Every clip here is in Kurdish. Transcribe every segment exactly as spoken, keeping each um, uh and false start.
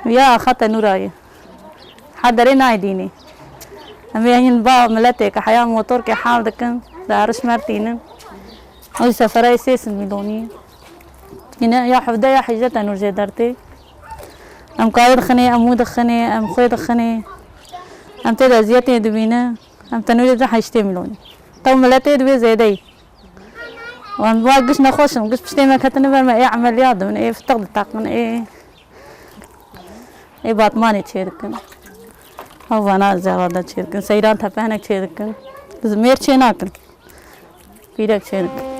Ya axa tenûra ye. Her derê nayê dînî. Em ê hîn ba miletê ke heya motorkê hal dikin, di eriş mertînin. Ew jî seferayê sê sed milonî. Yine ya hevdeh ya hejde tenûr jê dertê. Em kayê dixinê, em wî dixinê, em xwê dixinê. Em tê de eziyetê dibîne. Em tenûrê de heştê milonî. Tew miletê divê zêdeyî. Wan va giş nexweş in, giş piştê me ketine ber me ê emeliyat dibin, ê fitiq diteqin, ê, ê batmanê çê dikin. Hevana zerada çê dikin, seyran tepenek çê dikin. Mêr çê nakin. Pîrek çê dikin.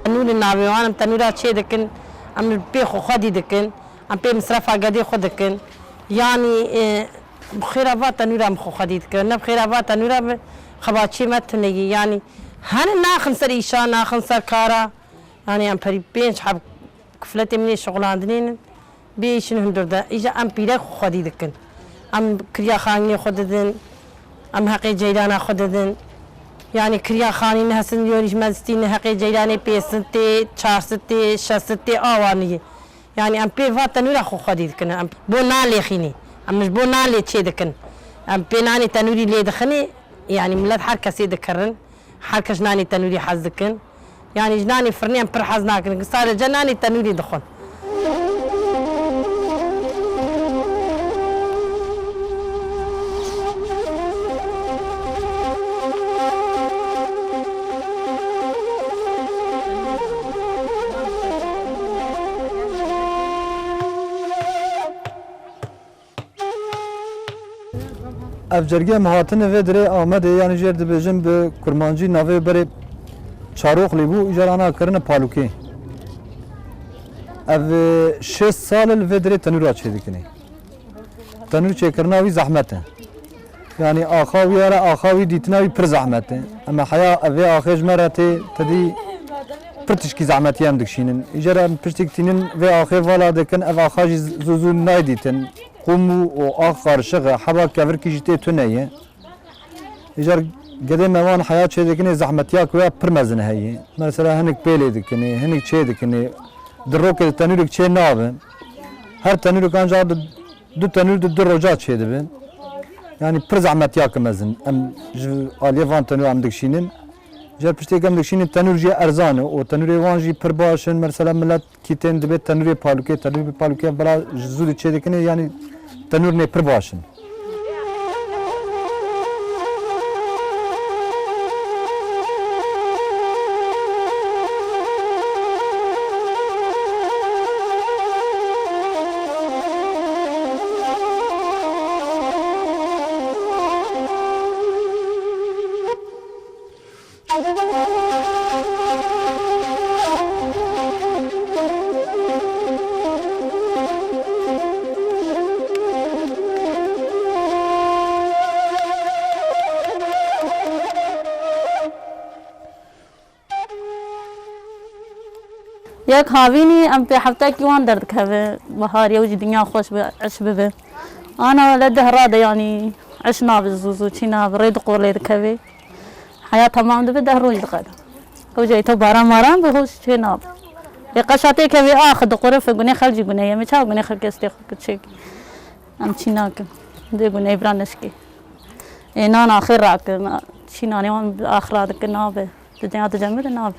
Tenûrê navê wan em tenûra çê dikin, em pê xwe xwedî dikin, em pê misrefa gedê xwe dikin. Yanî, e, bi xêra va tenûra em xwe xwedî dikin. Ne bi xêra va tenûra bi xebaçiyê me tune ye. Yanî, hene naxin ser îşa, naxin ser kara. Yanî, em perî pênc heb kufletê min ê şixulandinê nin. Bê îşin hundir de. Îja em pîrek xwe xwedî dikin. Em kiriya xanînê xwe didin. Em heqê ceyrana xwe didin. Yanî kiriya xanî ne hesin yorîş mezistî ne heqê ceyranê pêsit tê, çarsit tê, şesit tê, awa niyê. Yanî em pê va tenûra xwe xwedî dikin. Em bo nan lê xînî. Em ji bo nan lê çê dikin. Em pê nanê tenûrî lê dixinê. Yanî milet her kesê dikirin. Her kes ji nanê tenûrî hez dikin. Yanî ji nanê firnê em pir hez nakin. Sadece nanê tenûrî dixwin. Ev cergê em hatine vê dirê Amedê, yanî jêr dibêjin bi kurmancî navê berê Çaroxlî bû, îcar ana kirine Palûkê. Ev, e, şêst sal e li vê dirê tenûra çêdikinê. Tenûr çêkirina wî zehmet e. Yanî axa wî here, axa wî dîtina wî pir zehmet e. Em heya ev vê axê ji me re tê, te dî pir tişkî zehmetî em dikişînin. Îcar em piştîk tînin vê axê vala dikin, ev axa jî zû zû nayê dîtin. Qûm û, û ax qarişiq e, heba kevirkî jî tê tune ye. Îcar gedê me wan heya çêdikinê zehmetiya ku ya pir mezin heye. Mesela hinek pêlê dikinê, hinek çê dikinê. Di rokê de tenûrek çê nabe. Her tenûrek ancak di, du tenûr di du roja çê dibe. Yanî pir zehmetiya ki mezin. Em ji aliyê van tenûr em dikişînin. Ji piştê em dikişînin tenûr jî erzan e. Û tenûrê wan jî pir baş in. Mesela milet Kî tên dibê tenûrê palûkê, tenûrê palûkê bila ji zû de çê dikinê, yanî tenûr nê pir baş in. Yek havînî em pê heftekî wan derdikeve, biharê ew jî dinya xweş bi, eş bibe. Ana le deh rade, yanî eş nabe zû zû, çî nabe, rê diqolê dikeve. Heya temam dibe, deh roj diqede. Ew jî to baran maran bi hoş çê nabe. Ê qeşa tê kevê ax diqorife, gunê xelcî gunê ye, me çawa gunê xelkê stê xwe çêkî. Em çî nakin. Dê gunê bira neşkê. Ê nan axê rakin, çî nanê wan ax radikin nabe. Di dinya dicemidin abi.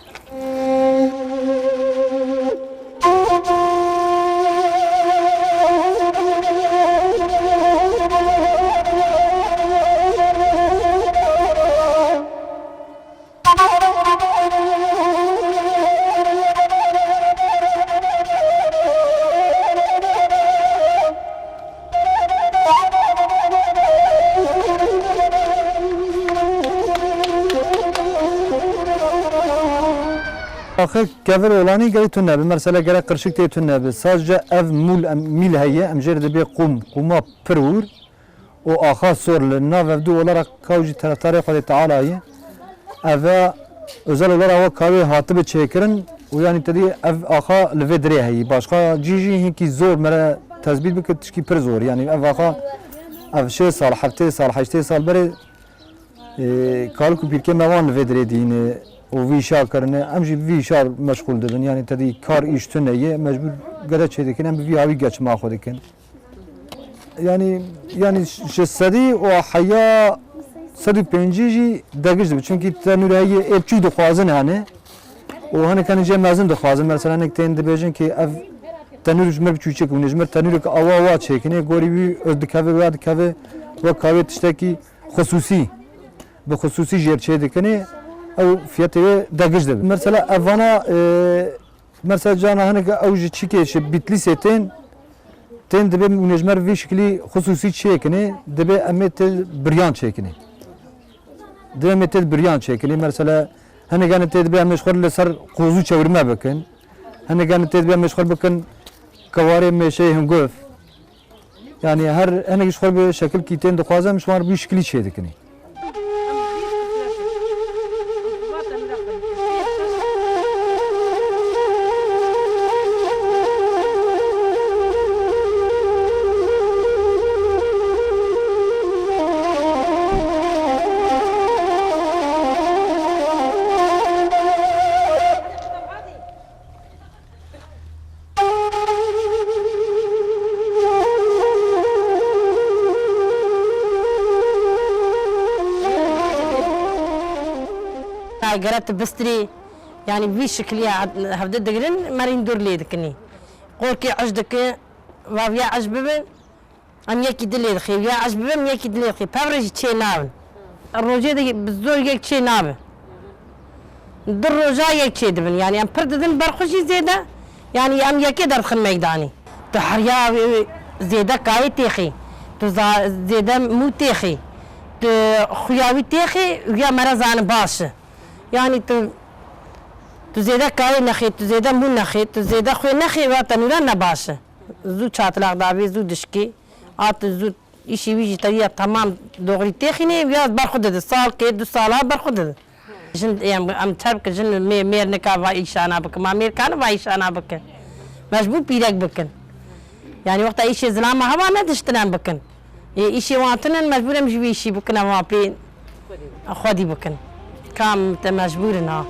Axir kevir olanî gerek tune bi. Mesela gerek qirşik tê tune bi. Sadece ev mûl, em, mîl heye. Em jê re dibê qûm. Qûma pir ûr. O axa sor li nav ev du olarak ka jî terefdarê Xwedê Teala ye. Ev e özel olarak wek ka wê hatibe çêkirin û yanî tedî ev axa li vê dirê heyî. Başka cî jî hinkî zor mere tezbît bike, tişkî pir zor. Yanî ev axa ev şêst sal, heftê sal, heştê sal berê, e, kalik û pîrkê me wan li vê dirê dîne û vî îşa kirine. Em jî bi vî îşa meşxûl dibin. Yanî tedî kar îş tune ye, mecbûr gere çêdikin, em bi vî hawî geç ma xwe dikin. Yanî, yanî ji sedî û heya, sed û pêncî jî degij dibe. Çunkî tenûr heye ê biçûk dixwazin hene. Û hinek hene jê mezin dixwazin. Mesela hinek tên dibêjin ki ev tenûr ji mir biçûçik bûne, ji mir tenûrek awa wa çêkinê, gorî wî dikeve, wa dikeve, wek ka wê tiştekî xusûsî, bi xusûsî jêr çê dikinê, ew fiyetê wê degij dibe. Mesela ev vana, e, Mesela cana hinek ew ji çikê ji Bitlîsê tên, tên dibê hûn ê ji me re vî şiklî xusûsî çêkinê, dibê em ê tê biryan çêkinê. Dibê em ê tê biryan çêkinê. Mesela hinek hene tê dibê em ê ji xwe re li ser qozû çewirme bikin. Hinek hene tê dibê em ê ji xwe re bikin kewarê mêşeyê hingov. Yanî her hinek ji xwe bi şekilkî tên dixwaze, em ji wan re bi şikilî çê dikinî. Gere tu bistirî, yanî vî şikiliya hevde digirin, merîn dûr lê dikinî. Qorkê eş dike, va viya eş bibin, Em yekî dilê dixê, ya ez bibim, yekî dilê dixê. Pev re jî çê nabin. Rojê de bi zor yek çê nabe. Du roja yek çê dibin. Yanî em pir didin ber xwe jî zêde. Yanî em yekê derdixin meydanê. Tu heriya, e, zêde kayê têxî. Tu za-, zêde mû têxî. Tu xuya wî têxî, ya mere zanin baş e. Yanî tu, tu zêde kayê nexê, tu zêde mû nexê, tu zêde xwê nexê, ya tenûre ne baş e. Zû çatilaq dabê, zû dişkê. A tu zû îşî wî jî te ya temam doğrî têxînê, ya ber xwe dide. Salkê, du sala ber xwe dide. Jin em, em çer bikin, jin mê-, mêr nika va îşana bikin. Ma mêr kane va îşana bikin. Mecbûr pîrek bikin. Yanî wexta îşê zilama hewa ne diştin em bikin. Ê îşê wan tinin mecbûr em ji wî îşî bikin, em wan pê xwedî bikin. Kam te mecbûr in ha.